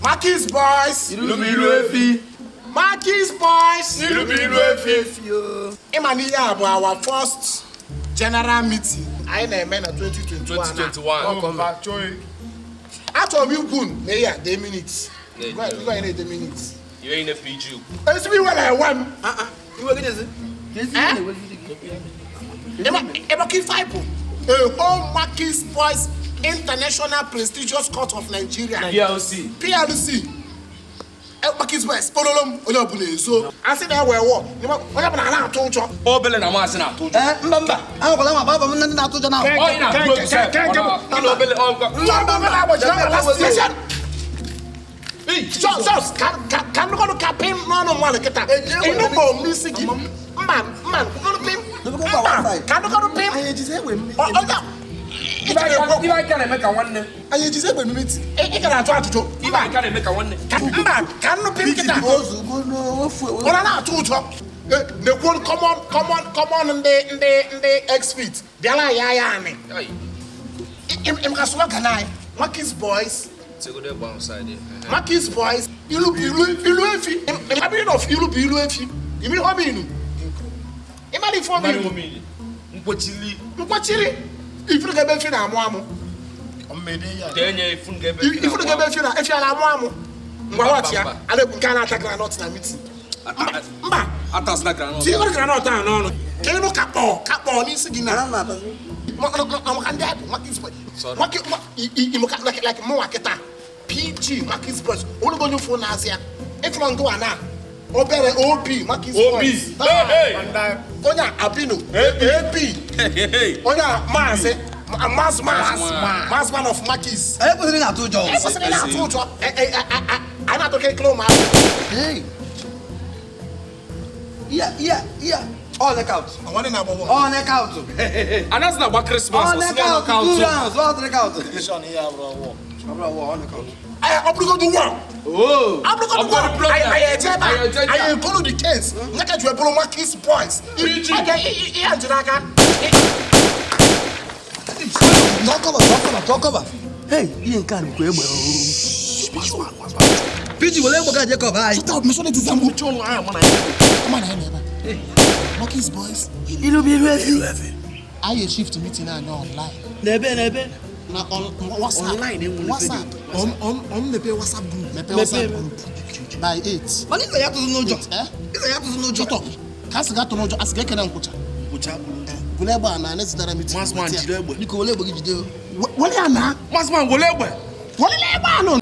Marquis Boys. Ilu bụ ilu efi. Marquis Boys. Ilu bụ ilu efi. Ịma na ihe a bụ our first general meeting anyị na-eme na 2021. 2021. Achọrọ m ikwu na ihe a dee minutes. Gwa anyị na-ede minutes. Iwe ị na-PG ukwu. Ezigbo iwe na-ewe m. Iwe gị na-ezi? Ka ezi ihe na-ewezi gị? Ịmaka ife anyị bụ a whole Marquis Boys International Prestigious Court of Nigeria. PLC. PLC. Marquis Boys kpọrọrọ m onye ọbụla ezo. A sị na ewe wọ, onye ọbụla na-atụ ụjọ. Obele na maazị na-atụ ụjọ. Ee, mba mba, anwakwala nwa gbaba m na ndị na-atụ ụjọ na Ọ ị na-atụ egwu sef. Ọ na obele ọ Nwa ọbụla agbajiri ọbụla last station. Jos, ka nnukwu ka pim n'ọnụ mmadụ kịta. Ịnụkọ m n'isi gị. Mba, mba, nnukwu pim. Mba, ka nnukwu pim. Anyị ejizi egbe mmiri. Ibe aka na-eme ka nwanne. Anyị ejizi egbe mmiri. Ị gara ajụ ajụjụ. Ibe aka na-eme ka nwanne. Mba, ka nnukwu pim kịta. Ozugbo n'ofu Ọ na-atụ ụjọ. Nekwuo common common common ndị ex-fit bịara ya ya anị. Ịmaka slogan anyị. Marquis Boys. Marquis Boys, ilu bụ ilu ilu efi. Ịma of ilu bụ ilu efi. Ịma ihe ọ bụ ilu? Ịmara ife ọ bụ ilu? Mkpochili. Mkpochiri. Ifuru ga ebe efi na-amụ amụ. Ifuru ga ebe efi na efi na-amụ amụ. Ngwa wọchị ya, a na-ekwu nke a na-ata groundnut na meeting. Mba. Atasịna groundnut. Tinye groundnut ahụ n'ọnụ. Ka ịnụ ka kpọọ n'isi gị na. Maka ndị abụ Marquis Boys. Like mụnwa kịta. PG Marquis Boys, olugo onye fụ na-azị ya. Ịfụrụ ngụwa na obere OB Marquis Boys. Onye a Abino AP. Onye a Maazị Maazị of Marquis. Anyị kwesịrị na-atụ ụjọ. Anyị kwesịrị na-atụ ụjọ. Anyị na-atụ kịrịkịrị ụmụazị. Iya. All knockout. All knockout. Anaghịzi na-agba Christmas. All knockout. 2 rounds. All knockout. Ọ bụrụgodu wọ. Ọ bụrụgodu wọ. Anyị eje ebe a. Anyị egolu the case. Nyaka ji bụrụ Marquis Boys. Ihe a jiri aka. Tọọ kọba. Hey, ihe nke a bụkwa egbe. PG were egbe ka Jacob anyị. Shut up, mission it is amụ. Ụlọ ahụ ama na ya na ebe a. Marquis Boys. Ilu bụ ilu efi. Anyị shift meeting anyị online. N'ebe. Na WhatsApp. Online enwere WhatsApp. On mepee WhatsApp group. Mepee WhatsApp group. By 8. Mana ịza ya atụzụ n'ụjọ. Ịza ya atụzụ n'ụjọ. Shut up. Ka a sị ga atụ n'ụjọ, a sị ga ekene nkwụcha. Were egbe a na nezidara meeting. Masman jide egbe. Biko were egbe gị jide. Were ya na. Masman were egbe. Were egbe a nọ.